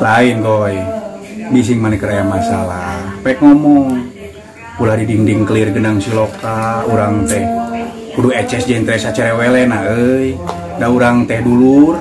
Lain goy. Bising maneh keur aya masalah. Pek ngomong. Ulah di dinding kelir genang siloka urang teh. Kudu eces jentre sacerewelena euy. Da urang teh dulur.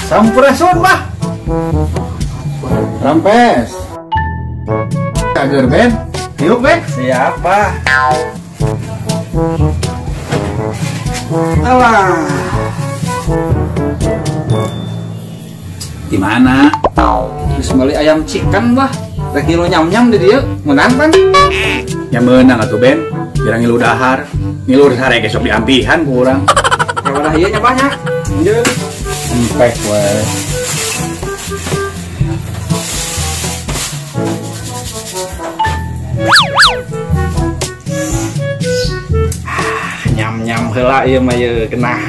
Sampurasun, Bah. Rampes. Kager, Ben. Yuk, Ben. Siapa? Alah. Di mana? Geus meuli ayam chicken, Bah. Rek ngilu nyam-nyam di dieu, meunang pan? Ya meunang atuh, Ben. Biar ngilu dahar. Ngilu sare ge sok diampihan ku urang. Kawadah ieu nya, Bah nya. Ieu. Empek we. Nyam-nyam heula ieu mah ieu genah.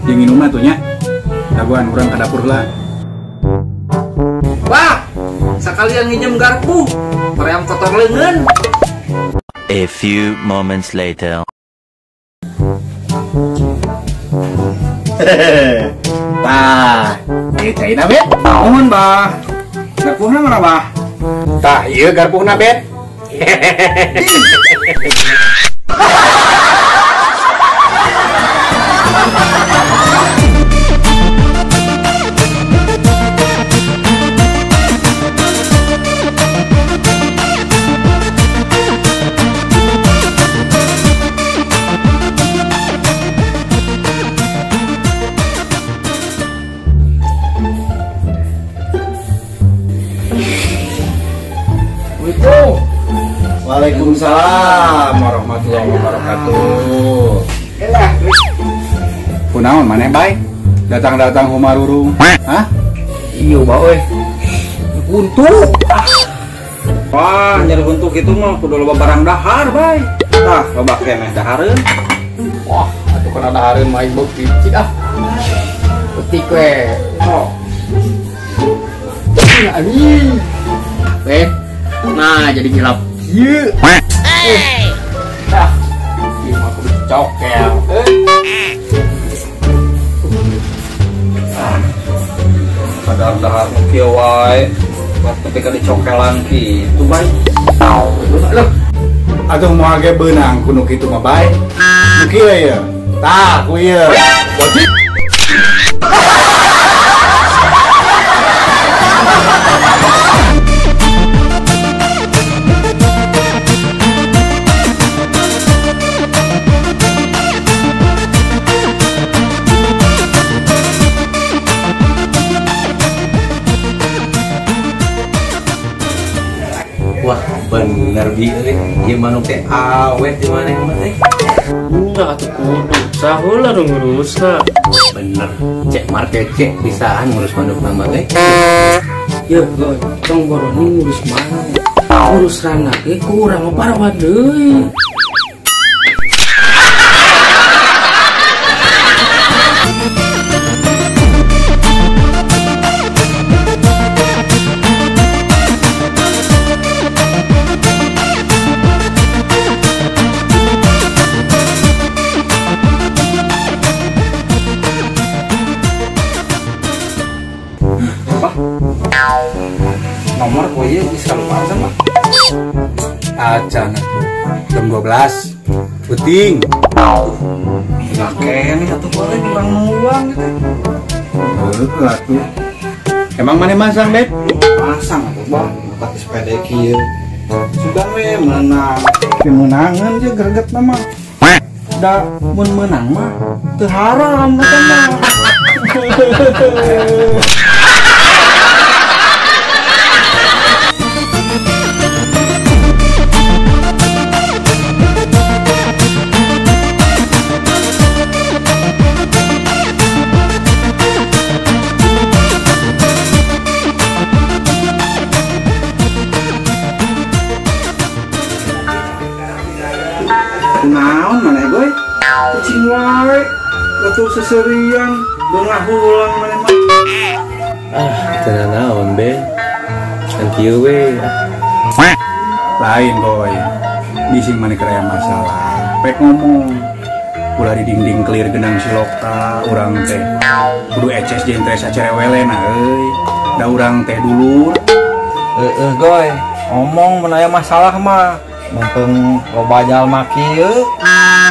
Jeung nginum atuh nya. Dagoan urang ka dapur heula. Wah, sakalian nginjem garpu, hoream kotor leungeun. A few moments later. Tah, ieu caina, Ben. Nuhun, Bah. Garpuhna mana, Bah? Tah, ieu garpuhna, Ben. Waalaikumsalam warahmatullahi wabarakatuh. Kunaon maneh bae? Datang-datang humarurung. Hah? Iya, Bah euy. Buntu. Wah, nyari buntu kitu mah kudu loba barang dahar, bae. Tah, loba keneh dahareun. Wah, atuh kana dahareun mah ieu picik ah. Petik we. Oh. Anjing. Weh. Nah, jadi ngilap. Ieu. Tah. Ieu mah kudu cokel. Ah. Padahal dahar nu kieu wae. Waktu ketika dicokelan kitu bae. Loh. Atuh moal ge beunang ku nu kitu mah bae. Nu kieu ye. Tah, ku ieu. Wajib. Wah, bener bi euy. Ieu manuk teh awet di mana mah teh. Enggak atuh kudu. Saheula nu ngurusna. Bener. Cek market cek bisaan ngurus manuk mah teh. Yeuh, goy, tong boroni ngurus manuk. Ngurus rana ge kurang parawat deui. poe ieu geus kaluar sama. Acan atuh. Jam 12. Peuting. Enggak kene atuh boleh kurang nungguan gitu. Heuh atuh. Emang maneh masang, Beb? Masang atuh, Bang. Tapi sepeda kieu. Sugan we menang. Kemenangan je greget mah. Da mun menang mah teu haram eta mah. Naon maneh goy? Kucing wae, gatul seserian, beungah hulang maneh mah. Ah, teu naon be. Kan kieu we. Lain goy. Bising maneh keur aya masalah. Pek ngomong. Ulah di dinding kelir genang siloka urang teh. Kudu eces jeung teh sacerewelena euy. Da urang teh dulur. Heeh goy, ngomong mun aya masalah mah. Mumpung loba jalma kieu.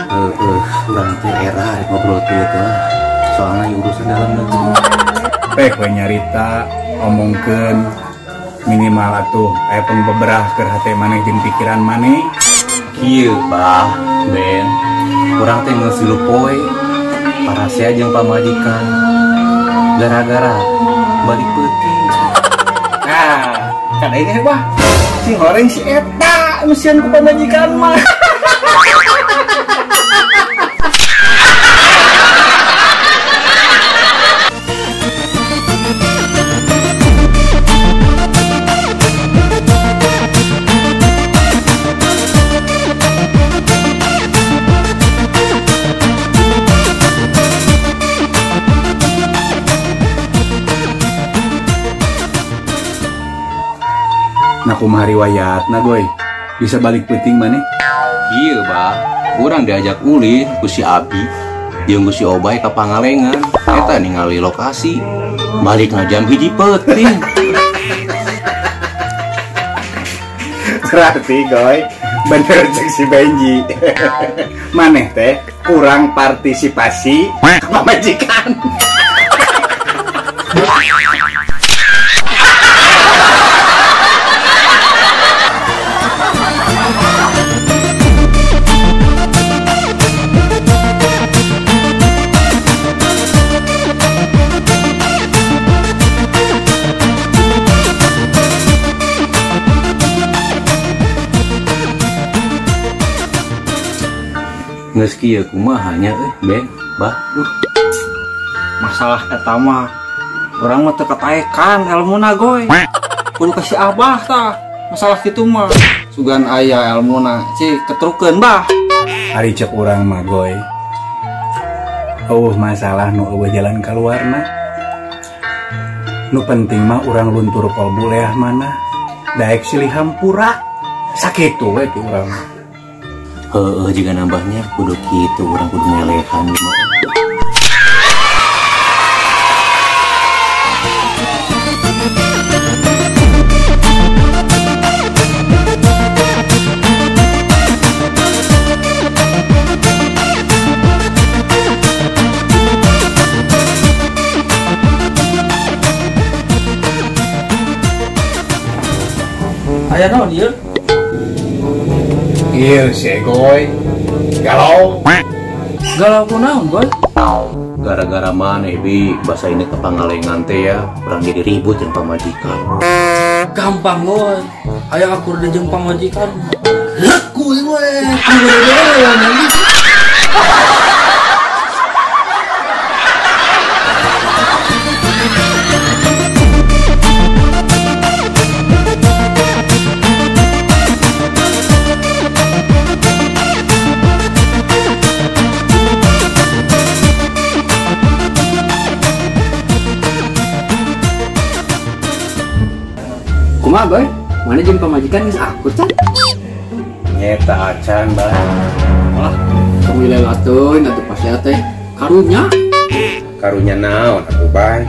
Heeh, urang teh era rek ngobrol teh lah. Soalna ieu urusan dalam negeri. Pek we nyarita omongkeun minimal atuh aya pengbeberah keur hate maneh jeung pikiran maneh. Kieu bah, Ben. Urang teh geus tilu poe parasea jeung pamajikan. Gara-gara balik peuting. Nah, kan ini bah. Sing horeng si eta nusian ku pamajikan mah. Nah kumaha riwayatna goy? Bisa balik peuting maneh? Ieu bah, urang diajak ulin ku si Abi jeung ku si Obay ka Pangalengan. Eta ningali lokasi. Balikna jam 1 peuting. Berarti goy, bener cek si Benji. Maneh teh kurang partisipasi ka pamajikan. Geus kieu kumaha nya euy, Ben, bah, duh. Masalah eta mah urang mah teu kataekan elmuna goy. Kudu ka si Abah tah. Masalah kitu mah sugan aya elmuna, cik ketrukeun bah. Ari cek urang mah goy. Eueuh masalah nu eueuh jalan kaluarna. Nu penting mah urang luntur kolbu leah mana. Daek silih hampura. Sakitu we ti urang. Heeh, jika nambahnya kudu kitu urang kudu ngelehan mah. Aya naon ieu? Ieu si Goy galau. Galau kunaon, Goy? Gara-gara maneh bi basa ini ke Pangalengan teh ya, urang jadi ribut jeung pamajikan. Gampang, Goy. Aya akur deui jeung pamajikan. Leku we. Kumaha, Boy? Mana jeung pamajikan geus akur can? Nyeta acan, Bah. Wah, kamu lewatun atuh pasti teh. Karunya. Karunya naon atuh, Bay?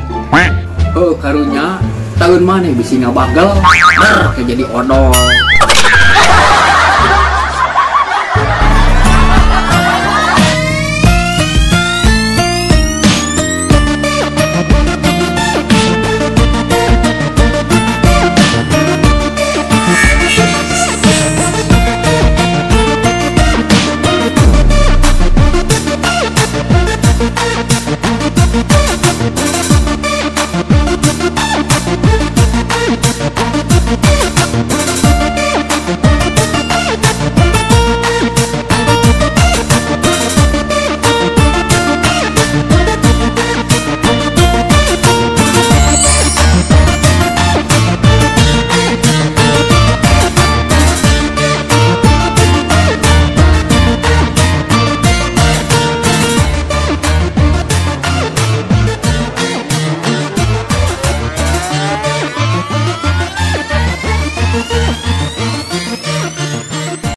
Oh, karunya Tahun maneh bisi ngabagel, ber ke jadi odol.